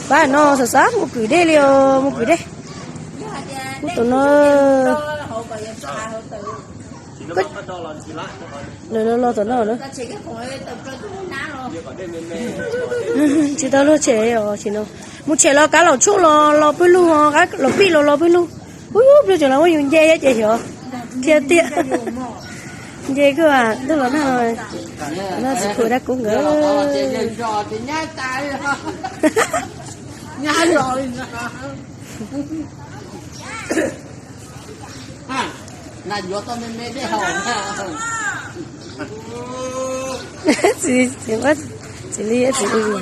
Pab no xav xav mus kwm dej li os, mus kwm dej. Ub, tus no lawv los tom no na. Tsis tau luag tshem os, sim no mus tshem los kab laum tshuaj los los pwg lug, los pij los los pwg lug. Ub, yus plig tseem los muab yus nce thiab ces xyov thiab tiag. Nce kawg ntuj los nag no, txiv phuam dab kub nkawd. Txiv li, txiv li.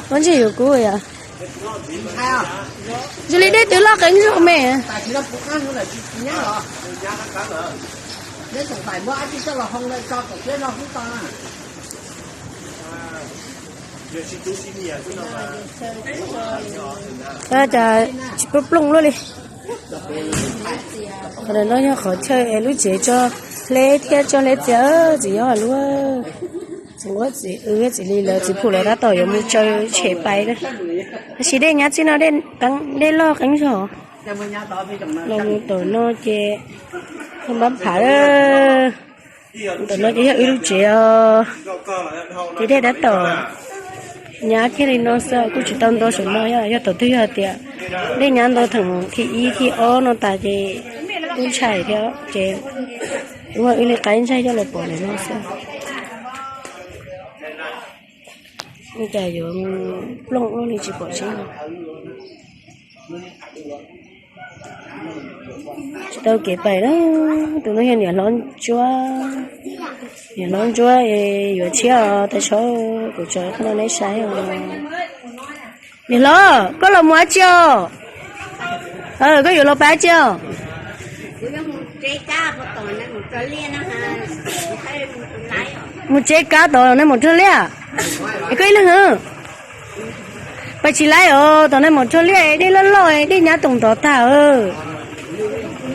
Muab ntsej yuav kub yom. Zoo li dej twb loj qeeb zog me. Cas tsis plooj plooj luaj li. Qhov no yog qhov chaw es lub tsev tso hleb thiab tso hleb txias, txiv yob luaj. Txiv nquab txiv w txiv li lawv txiv phuam lawv tab tom yuav mus tsaws tshem pais na. Tab sis dej nyab txij no dej loj qeeb zog. Los mus tom no ces npab phav. Tom no ces yog wb lub tsev os. Ces dej tab tom nyab kiag li no xwb, kuj tsis tau nto saum no. Yog thaum twg yog tias dej nyab nto theem thib ib thib ob no tas ces kuj ntshai thiab ces ua wb li qaib ntsaig coj los pov ntawm no xwb. Cas yuav plooj ua li tsis pom tseeb. Tsis tau kev pais na. Tus no yog niam hlob ntsuab. Niam hlob ntsuab yuav tshiab os, tais saub, kuv tso qhov no neb saib os. Niam hlob, koj los mus dab tsi os? Koj yuav los pab dab tsi os? Mus tsev kab tom nais maum rog liaj. Es koj ib leeg, pais tsis laib os, tom nais maum rog liaj dej loj loj, dej nyab toom ntov tag.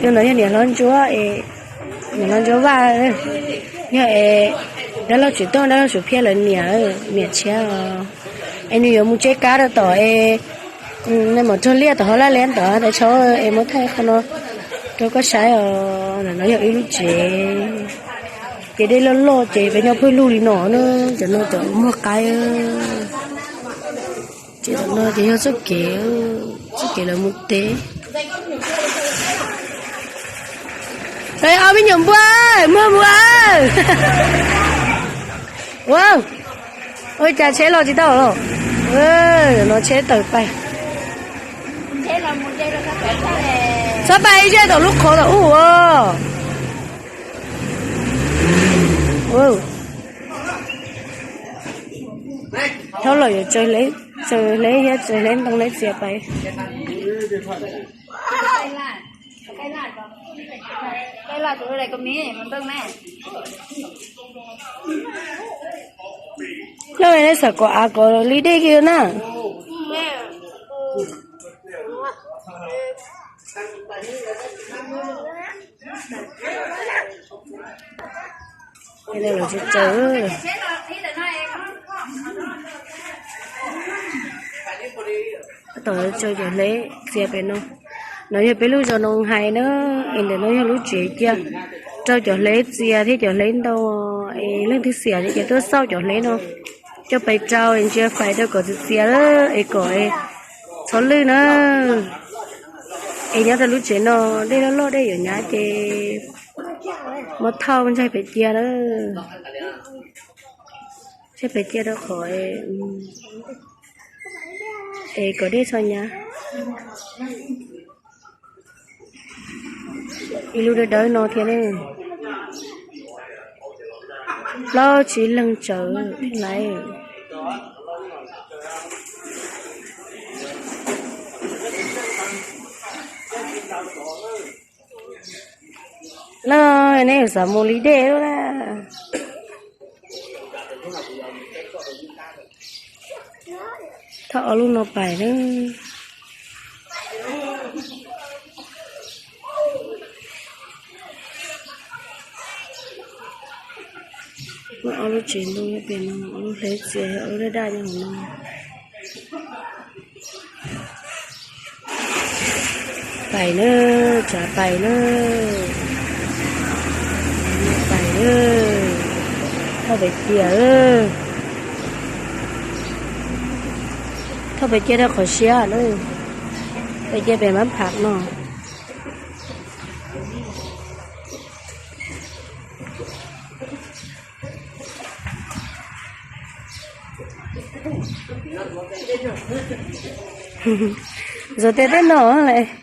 Tus no yog niam hlob ntsuab, niam hlob ntsuab Vaj, yog dab laug Tswv Tooj dab laug Suav Phiab lawv niam, niam tshiab. Es nws yuav mus tsev kab rau tom nais maum rog liaj tom hauv laj liab ntawd, tais saub, es muab thaij qhov no rau koj saib os. Ntawm no yog wb lub tsev, ces dej loj loj ces peb nyob pawg lug li no na. Cov no cov muag qaib. Ces tom no ces yog txoj kev, txoj kev lawv mus teb. Ob peb nyuam npua, muag npua. Ua, ua cas tsheb los tsis tau los? No tsheb tawm pais. Txhob pais ze tom lub qhov tom ub os. Thaub los yuav tsaws hleb thiab tsaws hleb ntoo hleb txias pais. Loj li nej xav kom av kom li dej kiag na. Los tsaws, tab tom tsaws cov hleb txias pem no. No yog peb lub zos Noo Hais na, es ntawm no yog lub tsev cia rau cov hleb txias thiab cov hleb ntoo, es leej twg xiam ces tuaj xauj cov hleb no coj pais rau es ntsia fais rau kom txias txias es kom txhob lwj na. Es nyob rau lub tsev no dej loj loj dej yuav nyab ces muab thauj ntsaig pem cia na. Ntsaig pem cia rau qhov es kom dej txhob nyab. Ib lub dawb dawb no thiab na. Plaub tsib leeg tsawv thiaj laiv. Lawm, neb yuav xav mus li dej lawm. Thauj ob lub no pais na. Muaj ob lub tsev ntuj nyob pem no, ob lub hleb txias, ob lub daj daj nyob hauv no. Pais na, tsav pais na, pais na, thauj pais cia, thauj pais cia rau qhov siab na, pais cia pem mab pham no. Ntxuav tes teb no le.